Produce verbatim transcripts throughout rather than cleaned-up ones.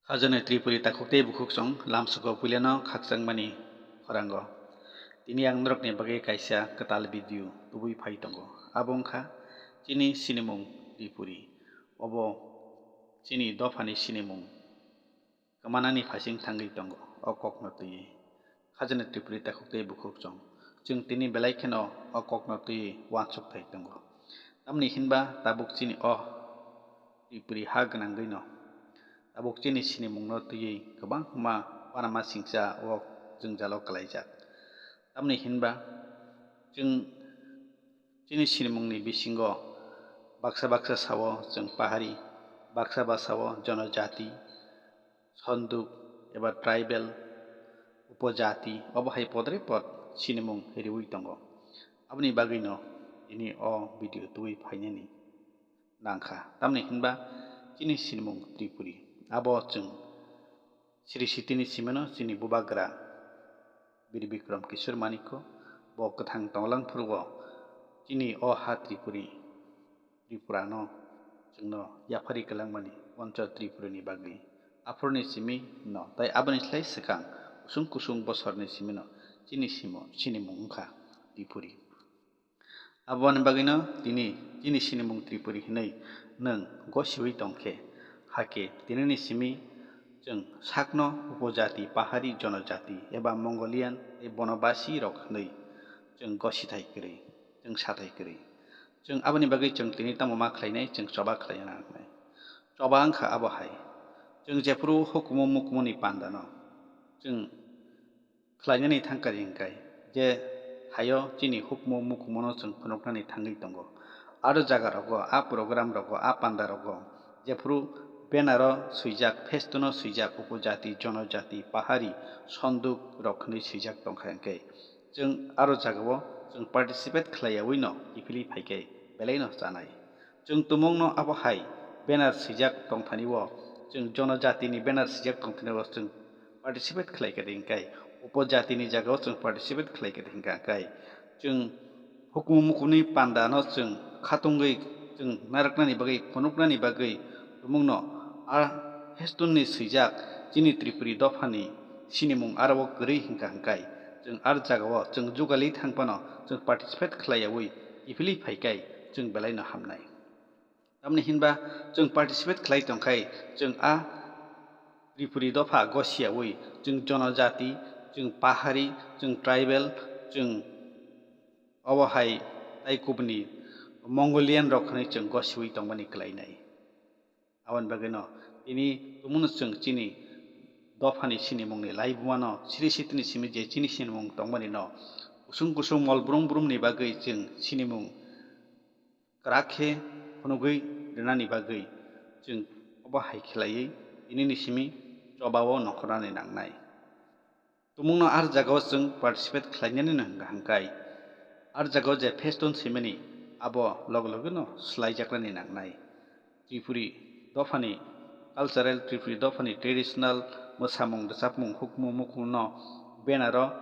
Khajani Tripuri takhuk tei bukhuk chwng lamsoko puilano khakchangmani khorang o. Tini ang norokni bagwi kaisa kwtal video tubui phai tongo. Abo wngkha chini sinimung Tripuri. Obo chini dophani sinimung kwmanani phaising thangwi tongo, o kokno twiwi. Khajani Tripuri takhuk tei bukhuk chwng. Chwng tini belai kheno o kokno twiwi uansuk thai tongo. Tamni hinba tabuk chini o Tripuri ha gwnangwino tabuk chini sinimungno twiwi kwbangma uanama singcha o jwngjalo kwlaijak. Tamni hinba chwng chini sinimungni bisingo baksa baksa sao chwng pahari, baksa ba sao jonojati, sonduk eba tribal, upojati, obo hai podre pod sinimung riwi tongo. Aboni bagwino tini o video tubui phainani nangkha. Tamni hinba chini sinimung Tripuri. Abo chwng Sri Sitini simino chini bubagra Bir Bikram Kishore Manikko bo kwthang tonglang phurugo chini o ha Tripuri, Tripurano chwngno yaphari kwlangmani Onchol Tripurani bagwi. Aphuruni simi no, tai aboni slai swkang kusung kusung bosorni simino chini simo, sinimung wngkha Tripuri. Aboni bagwino tini chini sinimung Tripuri hinwi nwng gosiwi tongkhe, hakhe tinini simi chwng sakno upojati, pahari, jonojati eba Mongolian tei bonobasi rok hinwi chwng gosithai kwrwi, chwng sathai kwrwi. Chwng aboni bagwi chwng tini tamo ma khlainai, chwng choba khlaina nangnai. Choba wngkha abo hai, chwng jephuru hukumu mukumuni pandano chwng khlainani thangkha hingkai, je hayo chini hukmu mukumuno chwng phunuknani thangwi tongo. Aro jaga rogo, a program rogo, a panda rogo jephuru banner o swijak, festono swijak, upojati, jonojati, pahari, sonduk rok hinwi swijak tongkha hingkai, chwng aro jagao chwng participate khlaiyawi no kiphilwi phaikai belai no chanai. Chwng tumungno abo hai banner swijak tongthani o, chwng jonojatini banner swijak tongthani o chwng participate khlai kha hingkai, upojatini jagao chwng participate khlai kha hingkai, chwng hukumu mukumuni pandano chwng khatungwi chwng narwknani bagwi, phunuknani bagwi tumungno a festonni swijak chini Tripuri dophani sinimung aro o kwrwi hingkha hingkai, chwng ar jagao chwng jugali thang phano chwng participate khlaiyawi kiphilwi phaikai chwng belai no hamnai. Tamni hinba chwng participate khlai tongkhai, chwng a Tripuri dopha gosiyawi, chwng jonojati, chwng pahari, chwng tribal, chwng obo hai tai kubuni Mongolian rok hinwi chwng gosiwi tongmani kwlainai. Aboni bagwino tini tumungno chwng chini dophani sinimungni laibumano siri sitini simi je chini sinimung tongmani no kusung kusung mol brum brumni bagwi chwng sinimung kwrak khe phunugwi rwnani bagwi chwng obo hai khlaiwi tinini simi chobao nongkhornani nangnai. Tumungno ar jagao chwng participate khlainani no hwnkha hwnkhe, ar jagao je feston swimani abo loge loge no swlaijaknani nangnai. Tripuri dophani cultural, Tripuri dophani traditional mwsamung, rwchapmung, hukmu, mukuno banner o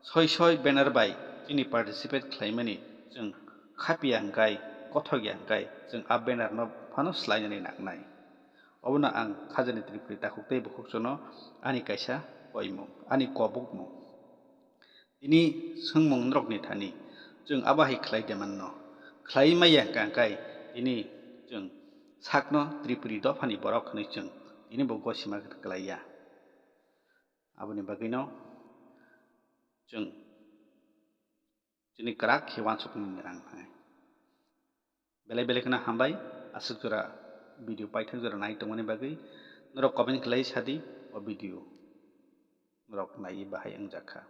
soi soi banner bai chini participate khlaimani chwng khapiya hwnkhe, kothok ya hwnkhe, chwng a banner no phano swlainani nangnai. Obono ang Khajani Tripuri takhuk tei bukhuk chwngno ani kaisa koimung, ani kobukmung. Tini swngmung norokni thani, chwng abo hai khlai de manno? Khlai maya hwnkha hwnkhe tini chwng sakno Tripuri dophani borok hwnwi chwng tini bo gosima kwlaiya. Aboni bagwino chwng chini kwrak khe uansukmani rang hai. Belai belai kheno hambai, aswk jora video paithak jora nai tongmani bagwi. Norok comment khlai sadi o video norok naiwi bahai wngjak kha.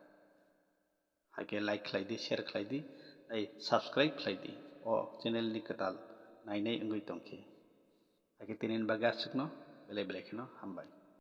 Haikhe like khlai di, share khlai di, tei subscribe khlai di o channel ni kwtal nainai wngwi tongkhe. Haikhe tinini bagwi aswkno belai belai kheno hambai.